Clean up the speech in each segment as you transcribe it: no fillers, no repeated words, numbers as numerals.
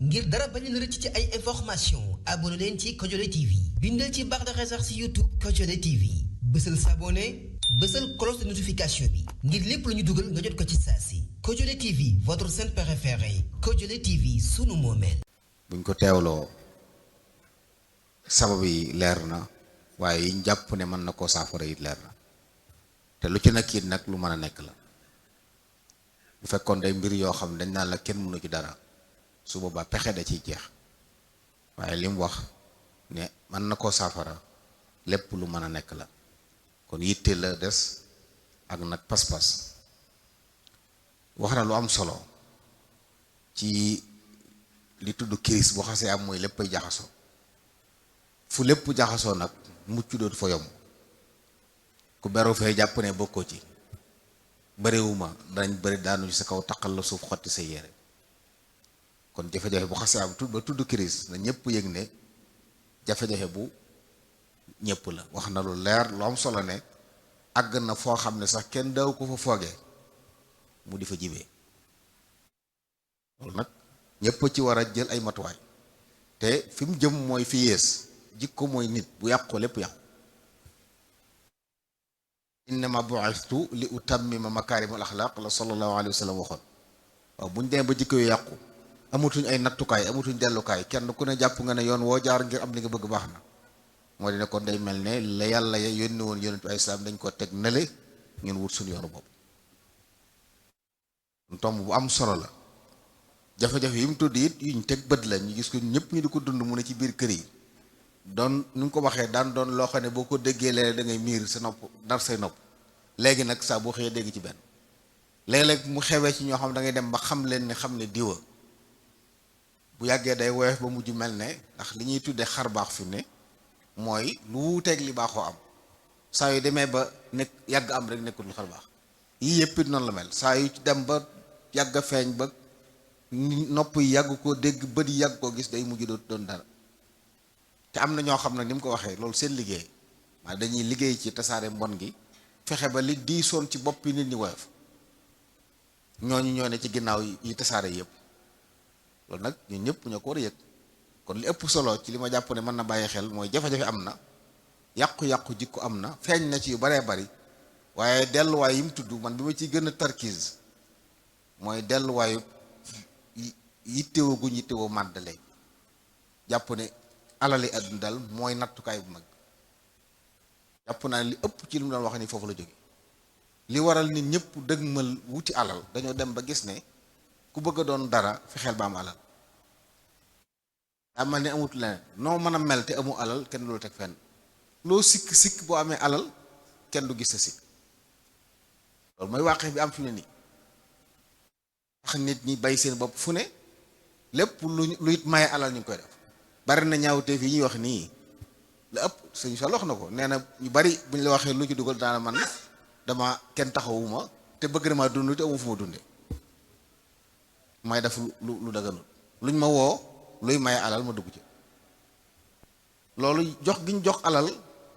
ngir dara bañ leen rëcc ci ay information abonné leen ci Kodiolé TV bindal ci barre de recherche ci YouTube Kodiolé TV bësal s'abonner bësal cloche de notification bi ngir lépp lu ñu dugal nga jot ko ci saa si Kodiolé TV votre chaîne préférée Kodiolé TV sunu moomeel. buñ ko teewloo sabab yi leer na waaye yiñ jàpp ne mën na koo saafara it leer na te lu ci nekk it nag lu mën a nekk la bu fekkoon day mbir yoo xam ne dañ naan la kenn mënu ci dara su boobaa pexe da ciy jeex waaye li mu wax ne mën na koo saafara lépp lu mën a nekk la kon yitte la des ak nag pas-pas wax na lu am solo ci li tudd crise bu xasee am mooy léppay jaxasoo fu lépp jaxasoo nag mucc dootu fa yomb ku beru fee jàpp ne bokkoo ci bëriwuma dañ bëri daanu ci sa kaw taqal la suuf xotti sa yére kon jafe-jafe bu xasee am ba tudd crise na ñëpp yëg ne jafe-jafe bu ñëpp la wax na lu leer lu am solo ne àgg na foo xam ne sax kenn daaw ko fa foogee mu di fa jibee loolu nag ñëpp ci war a jël ay matuwaay te fi mu jëm mooy fi yées jikko mooy nit bu yàqoo lépp yàqu innama bu'istu li utammima makaarimal axlaaq la sallallahu alayhi wa sallam waxoon waaw bu ñu demee ba jikko yu yàqu amatuñ ay nattukaay amatuñ dellukaay kenn ku ne jàpp nga ne yoon woo jaar ngir am li nga bëgg baax na moo di ne kon day mel ne la yàlla yónni woon yonent bi ay islaam dañ ko teg nele ñun wut suñu yoonu bopp tomb bu am solo la jafe-jafe yi mu tudd it yuñ teg bët la ñu gis ko ñëpp ñu di ko dund mu ne ci biir kër yi doon nu nga ko waxee daan doon loo xam ne boo ko déggee léeg da ngay miir sa nopp dar say nopp léegi nag saa boo xëyee dégg ci benn léeg-léeg mu xewee ci ñoo xam da ngay dem ba xam leen ne xam ne diwa bu yàggee day woyof ba mujj mel ne ndax li ñuy tuddee xar baax fi ne mooy lu wuuteeg li baaxoo am saa yu demee ba nekk yàgg am rek nekkul lu xar baax yii yëpp it noonu la mel saa yu dem ba yàgg a feeñ ba nopp yi yàgg koo dégg bët yi yàgg koo gis day mujj doon dara te am na ñoo xam ne ni mu ko waxee loolu seen liggéey maa dañuy liggéey ci tasaare mbon gi fexe ba li diisoon ci boppi nit ñi woyof ñooñu ñoo ne ci ginnaaw yi tasaare yëpp loolu nag ñun ñëpp ñoo ko war a yëg kon li ëpp solo ci li ma jàpp ne mën na bàyyi xel mooy jafe-jafe am na yàqu-yàqu jikko am na feeñ na ci yu baree bari waaye delluwaay yi mu tudd man bi ma ciy gën a tarkiis mooy delluwaayu yittewoo guñ yittewoo màddale jàpp ne alali àdduna daal mooy nattukaay bu mag jàpp naa li ëpp ci li mu doon wax ni foofu la jóge li waral nit ñëpp dëgmal wuti alal dañoo dem ba gis ne ku bëgg a doon dara fexeel ba am alal daa mel ni amut leneen noo mën a mel te amu alal kenn du la teg fenn loo sikk boo amee alal kenn du gis sa sikk loolu mooy wàqe bi am fi ne nii tax nit ñi bay seen bopp fu ne lépp lu it maye alal ñu ngi koy def bari na ñaawteef yi ñuy wax nii la ëpp sëñ Fall wax na ko nee na ñu bari bu ñu la waxee lu ci dugal daana man dama kenn taxawuma te bëgg na maa dund te amu fu ma dunde may def lu daganul luñ ma woo luy maye alal ma dugg ci loolu jox gi ñu jox alal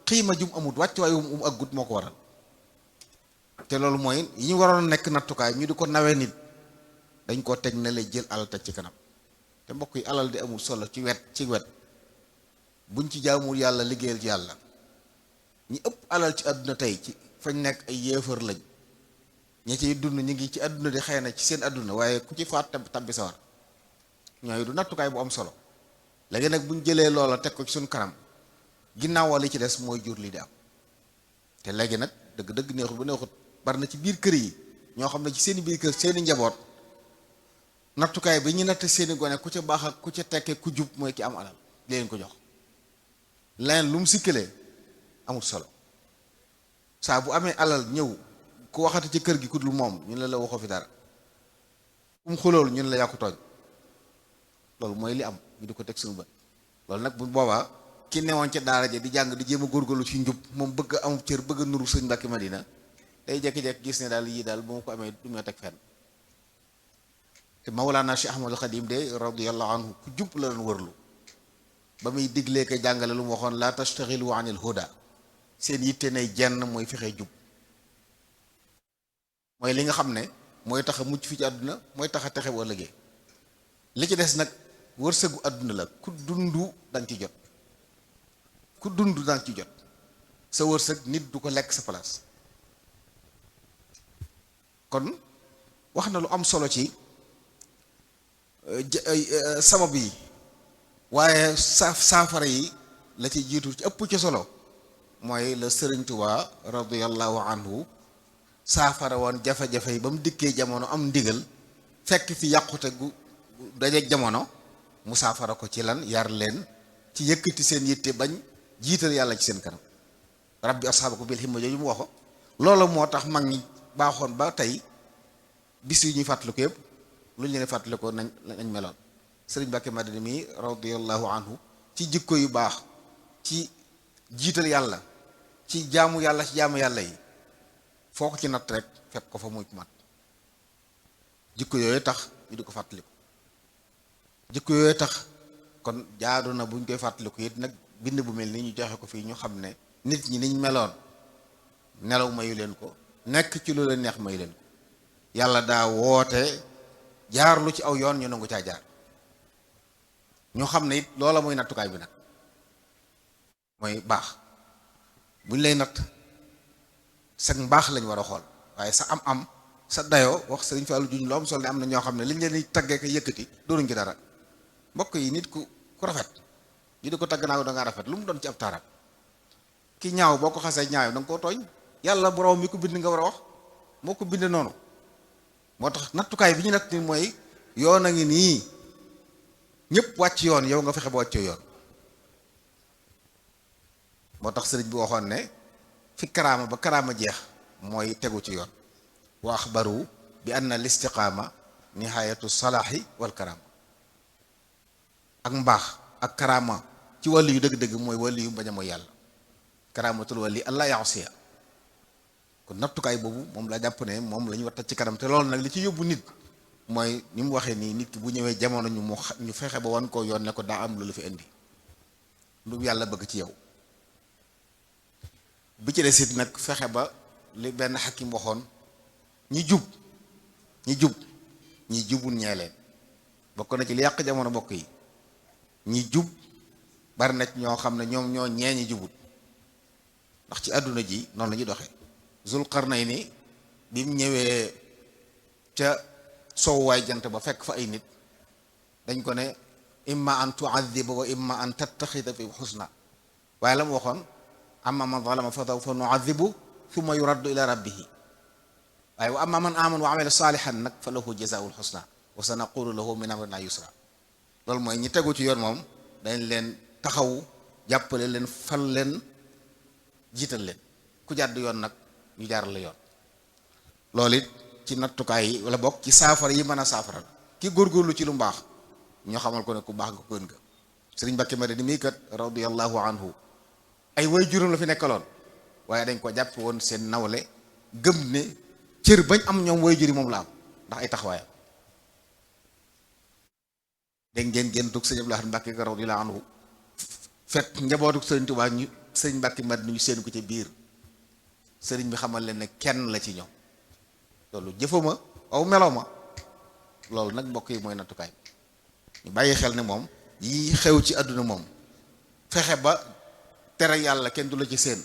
xiima jum amut wàcc waaye ak gut moo ko waral te loolu mooy yi ñu waroon nekk nattukaay ñu di ko nawee nit dañ koo teg ne lay jël alal teg ci kanam te mbokk yi alal di amul solo ci wet buñ ci jaamul yàlla liggéeyal ci yàlla ñi ëpp alal ci àdduna tey ci fañ nekk ay yéefar lañ ñi ciy dund ñu ngi ci àdduna di xëy na ci seen àdduna waaye ku ci faat tabbi sawar ñooy du nattukaay bu am solo léegi nag buñ jëlee loola teg ko ci suñ kanam ginnaaw wala li ci des mooy jur li di am te léegi nag dëgg neexut ba neexut bari na ci biir kër yi ñoo xam ne ci seeni biir kër seeni njaboot nattukaay bi ñu natt seeni gone ku ca baax ak ku ca tekkee ku jub mooy ki am alal leen ko jox leneen lu mu sikkalee amul solo saa bu amee alal ñëw ku waxati ci kër gi ku dul moom ñun la waxoo fi dara xulool ñun la yàqu tooñ loolu mooy li am ñu di ko teg suñu bët loolu nag bu boobaa ki newoon ca daara ja di jàng di jéem a góorgóorlu ci njub moom bëgg a amub cër bëgg a nuru sëñ Mbàkke Madina day jekki-jekki gis ne daal yii daal bu ma ko amee du ma teg fenn te Mawlana Cheikh Ahmadul Xadim de radiyallahu anhu ku jub la doon wërlu ba muy diglee ko jàngale lu mu waxoon la tastaxilu anil huda seen yitte nay jenn mooy fexe jub mooy li nga xam ne mooy tax a mucc fi ci àdduna mooy tax a texe bu ëllëgee li ci des nag wërsëgu àdduna la ku dundu danga ci jot ku dund danga ci jot sa wërsëg nit du ko lekk sa place kon wax na lu am solo ci sabab yi waaye saafara yi la ci jiitu ci ëpp ci solo mooy la Sëriñ Tuubaa radiyallahu anhu saafara woon jafe-jafe yi ba mu dikkee jamono am ndigal fekk fi yàqute gu dajeeg jamono mu saafara ko ci lan yar leen ci yëkkati seen yitte bañ jiital yàlla ci seen kanam rabbi asxaabakum bil himma jooju mu waxo loolu moo tax mag ñi baaxoon ba tey bis yi ñuy fàttaliku yëpp lu ñu leen fàttalikoo nañ meloon sëriñ Mbàkke Madina mi radiyallahu anhu ci jikko yu baax ci jiital yàlla ci jaamu yàlla ci jaamu yàlla yi foo ko ci natt rek fekk ko fa muy mat jikko yooyu tax ñu di ko fàttaliku jikko yooyu tax kon jaadu na buñ koy fàttaliku it nag bind bu mel ni ñu joxe ko fii ñu xam ne nit ñi niñ meloon nelaw mayu leen ko nekk ci lu leen neex mayu leen ko yàlla daa woote jaar lu ci aw yoon ñu nangu caa jaar ñu xam ne it loola mooy nattukaay bi nag mooy baax buñ lay natt sa mbaax lañ war a xool waaye sa am sa dayoo wax Sëriñ Fallu juñ lu am solo ne am na ñoo xam ne liñ leen di taggee ko yëkkati dooruñ ci dara mbokk yi nit ku rafet ñu di ko tagg naa ko da ngaa rafet lu mu doon ci ab taarab ki ñaaw boo ko xasee ñaaw da nga koo tooñ yàlla borom mi ko bind nga war a wax moo ko bind noonu moo tax nattukaay bi ñu natt ni mooy yoon a ngi nii ñëpp wàcc yoon yow nga fexe ba wàccoo yoon moo tax sëriñ bi waxoon ne fi karaama ba karaama jeex mooy tegu ci yoon wa axbaru bi anna al istiqaama nihayatu salaahi wal karaama ak mbaax ak karaama ci wàllu yu dëgg-dëgg mooy wàllu yu bañ a mooy yàlla karaamatul wali allah yaasiya kon nattukaay boobu moom la jàpp ne moom la ñu war a ci kanam te loolu nag li ci yóbbu nit mooy ni mu waxee nii nit ki bu ñëwee jamono ñu fexe ba wan koo yoon ne ko daa am lu la fi indi lu yàlla bëgg ci yow bi ci des it nag fexe ba li benn xakim waxoon ñi jubul ñee leen bokk na ci li yàq jamono bokk yi ñi jub bari na ñoo xam ne ñoom ñoo ñee ñi jubut ndax ci àdduna ji noonu la ñuy doxee Zulqarnayni bi mu ñëwee ca sowwaay jant ba fekk fa ay nit dañ ko ne imma an tu'adhiba wa imma an tattaxida fi xusna waaye la mu waxoon amma man zalama fa sawfa nu'adhibu thumma yuraddu ila rabbihi waaye wa amma man amana wa amila salihan nag fa lahu jazaa'ul husna wa sanaqulu lahu min amrina yusra loolu mooy ñi tegu ci yoon moom dañ leen taxaw jàppale leen fal leen jiital leen ku jàdd yoon nag ñu jaar la yoon loolu it ci nattukaay yi wala bokk ci saafara yi mën a saafaral ki góorgóorlu ci lu mbaax ñoo xamal ko ne ku baax nga ko gën nga Sëriñ Mbàkke Madina mii kat radiyallahu anhu ay way juróom la fi nekkaloon waaye dañ ko jàpp woon seen nawle gëm ne cër bañ am ñoom way juri moom la am ndax ay taxawaayam dégg ngeen tug Sëriñ Abdul Ahad Mbàkke radiyallahu anhu fekk njabootu Sëriñ Tuubaa ñu Sëriñ Mbàkke Madina ñu seen ko ci biir sëriñ bi xamal leen ne kenn la ci ñoom loolu jëfama aw meloo ma loolu nag mbokk yi mooy nattukaay ñu bàyyi xel ne moom yi xew ci àdduna moom fexe ba tere yàlla kenn du la ci seen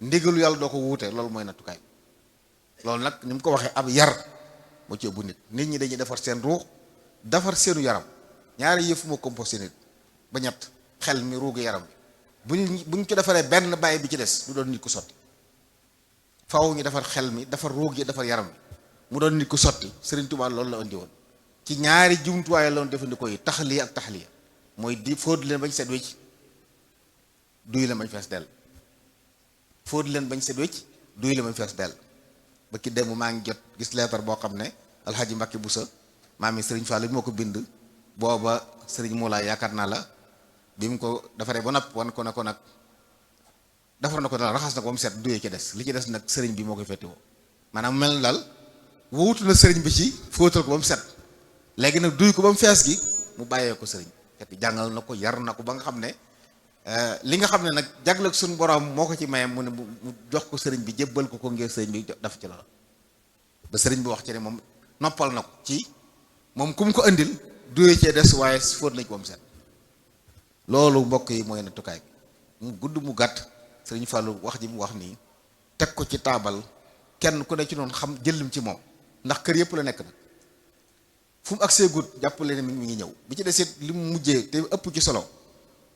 ndigalu yàlla doo ko wuute loolu mooy nattukaay loolu nag ni mu ko waxee ab yar moo ci bu nit ñi dañuy defar seen ruux defar seenu yaram ñaari yëf moo composé nit ba ñett xel mi ruugu yaram bi buñ ci defaree benn bàyyi bi ci des du doon nit ku sotti faaw ñu defar xel mi defar ruug yi defar yaram bi mu doon nit ku sotti Sëriñ Tuubaa loolu la indi woon ci ñaari jumtuwaay la doon defandikoo yi taxliya ak taxliya mooy di fóot leen bañ set wecc duy leen bañ fees dell fóot leen bañ set wecc duy leen bañ fees dell ba ki démb maa ngi jot gis leetar boo xam ne Alxaaji Mbàkke Buso maami Sëriñ Fallu bi moo ko bind booba Sëriñ Muulaay yaakaar naa la bi mu ko defaree ba nopp wan ko ne ko nag defar na ko daal raxas na ko ba mu set duyee ci des li ci des nag sëriñ bi moo koy fetti woo maanaam mel na daal wuutu na sëriñ bi ci fóotal ko ba mu set léegi nag duy ko ba mu fees gi mu bàyyee ko sëriñ fekk jàngal na ko yar na ko ba nga xam ne li nga xam ne nag jagleel suñu borom moo ko ci maye mu ne mu jox ko sëriñ bi jébbal ko ngir sëriñ bi daf ci loolu ba sëriñ bi wax ci ne moom noppal na ko ci moom ku mu ko andil duye cee des waaye fóot nañ ko am set loolu mbokk yi mooy nattukaay bi mu gudd mu gàtt Sëriñ Fallou wax ji mu wax nii teg ko ci taabal kenn ku ne ci noonu xam jëlim ci moom ndax kër yëpp la nekk nag fu mu agsee gut jàppale ne mi ngi ñëw bi ci desit li mu mujjee te ëpp ci solo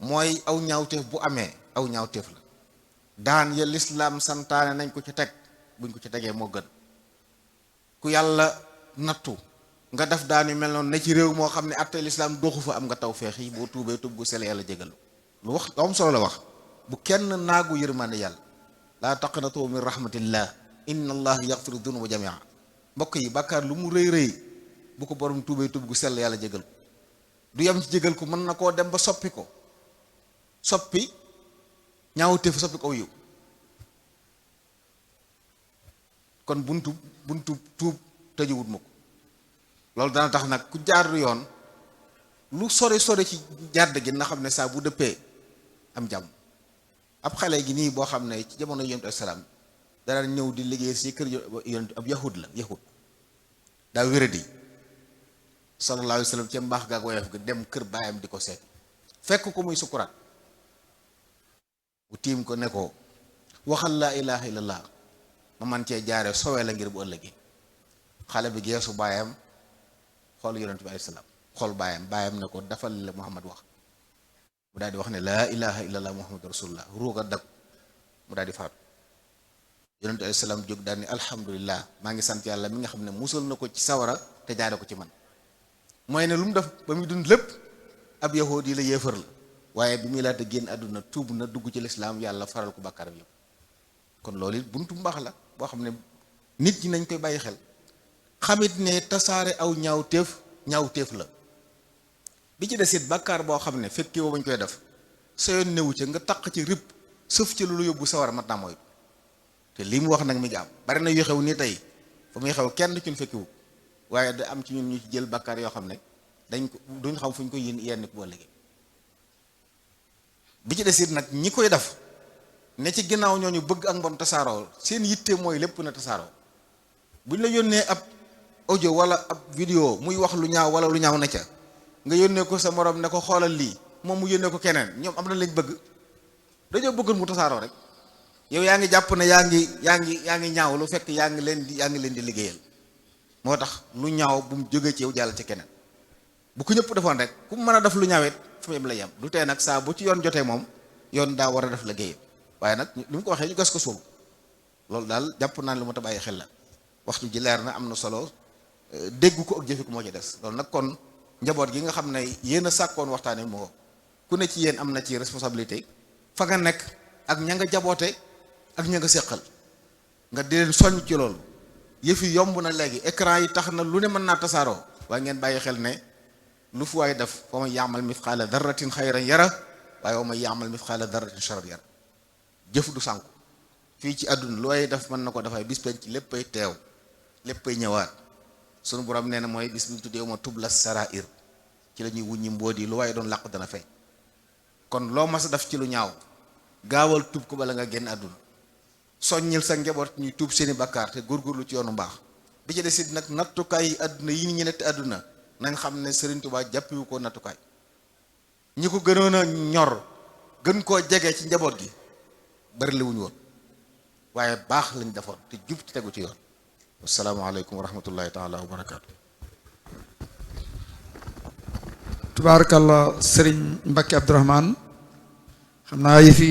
mooy aw ñaawteef bu amee aw ñaawteef la daan ya lislaam santaane nañ ko ci teg buñ ko ci tegee moo gën ku yàlla nattu nga def daan yu mel noonu ne ci réew moo xam ne atte lislaam doxu fa am nga taw feex yi boo tuubee tub gu sell yàlla jégalu lu wax lu am solo la wax bu kenn naagu yërmande yàlla laa taqnatu min rahmatillah inna allah yaxfiru dunuba jamia mbokk yi bàkkaar lu mu rëy rëy bu ko borom tuubee tub gu sell yàlla jégal ko du yem ci jégal ko mën na koo dem ba soppi ko soppi ñaawteef soppi ko aw yiw kon buntu tuub tëjuwut ma ko loolu dana tax nag ku jaar yoon lu sore ci jàdd gi na xam ne saa bu dëppee am jàmm ab xale gi nii boo xam ne ci jamono yonent asalaam dara ñëw di liggéey si kër yonent ab yahud daa wéradi sallallahu alayhi wa sallam ca mbaax gaag woyof ga dem kër baayam di ko seet fekk ko muy sukuraat bu tiim ko ne ko waxal laa ilaha illallah ma man cee jaare sowee la ngir bu ëllëgee xale bi geesu baayam xool yonent bi alayhi salaam xool baayam ne ko dafal la Muhammad wax mu daal di wax ne laa ilaha illallah muhammadu rasulullah ruuga dag mu daal di faatu yonent bi alayhi salaam jóg daal ni alhamdulillah maa ngi sant yàlla mi nga xam ne musal na ko ci sawara te jaare ko ci man mooy ne lu mu def ba muy dund lépp ab yahuud yi la yéefar la waaye bi muy laata génn àdduna tuub na dugg ci lislaam yàlla faral ko bàkkaaram yëpp kon loolu it buntu mbaax la boo xam ne nit ñi nañ koy bàyyi xel xamit ne tasaare aw ñaawteef la bi ci desit bàkkaar boo xam ne fekkee woo bañ koy def sa yoon newu ca nga taq ci rib sëf ci lu yóbbu sawar mat naa mooy te lii mu wax nag mi ngi am bari na yu xew ni tey fa muy xew kenn ci ñu fekkiwu waaye da am ci ñun ñu ci jël bàkkaar yoo xam ne duñ xam fu ñu ko yenn ko boo léegi bi ci desit nag ñi koy def ne ci ginnaaw ñooñu bëgg ak mbon tasaaroo seen yitte mooy lépp na tasaaroo buñ la yónnee ab audio wala ab vidéo muy wax lu ñaaw wala lu ñaaw na ca nga yónnee ko sa morom ne ko xoolal lii moom mu yónnee ko keneen ñoom am na lañ bëgg dañoo bëggoon mu tasaaroo rek yow yaa ngi jàpp ne yaa ngi ñaaw lu fekk yaa ngi leen di liggéeyal moo tax lu ñaaw bu mu jógee ci yow jàll ci keneen bu ko ñëpp defoon rek ku mën a def lu ñaawet fa mu yem la yem du tee nag saa bu ci yoon jotee moom yoon daa war a def liggéeyam waaye nag li mu ko waxee ñu gas ko suul loolu daal jàpp naa ne lu ma ta bàyyi xel la waxtu ji leer na am na solo dégg ko ak jëfe ko moo ci des loolu nag kon njaboot gi nga xam ne yéen a sàkkoon waxtaane moo ku ne ci yéen am na ci responsabilité fa nga nekk ak ña nga jaboote ak ña nga séqal nga di leen soññ ci loolu yëf yi yomb na léegi écran yi tax na lu ne mën naa tasaaroo waaye ngeen bàyyi xel ne lu fu waay def fa ma yaamal mithqaala darratin xayran yara waaye wa ma yaamal mithqaala darratin sharran yara jëf du sànku fii ci àdduna lu waay def mën na ko dafay bis penc ci léppay teew léppay ñëwaat sunu borom nee na mooy bis bi mu tuddee ma tubla sarair ci la ñuy wuññi mbóot yi lu waaye doon làq dana feeñ kon loo mas a def ci lu ñaaw gaawal tuub ko bala nga génn àdduna soññil sa njaboot ñuy tuub seeni bakkaar te góorgóorlu ci yoonu mbaax bi ci desit nag nattukaay yi àdduna yi ñu netti àdduna nañ xam ne Sëriñ Tuubaa jàppiwu ko nattukaay ñi ko gënoon a ñor gën koo jege ci njaboot gi bari la wuñu woon waaye baax lañ defoon te jub te tegu ci yoon asalaamaaleykum wa rahmatullahi taala wa barakaatu. Tubaarakallah Sëriñ Mbacke Abdourahmane xam naa yëfi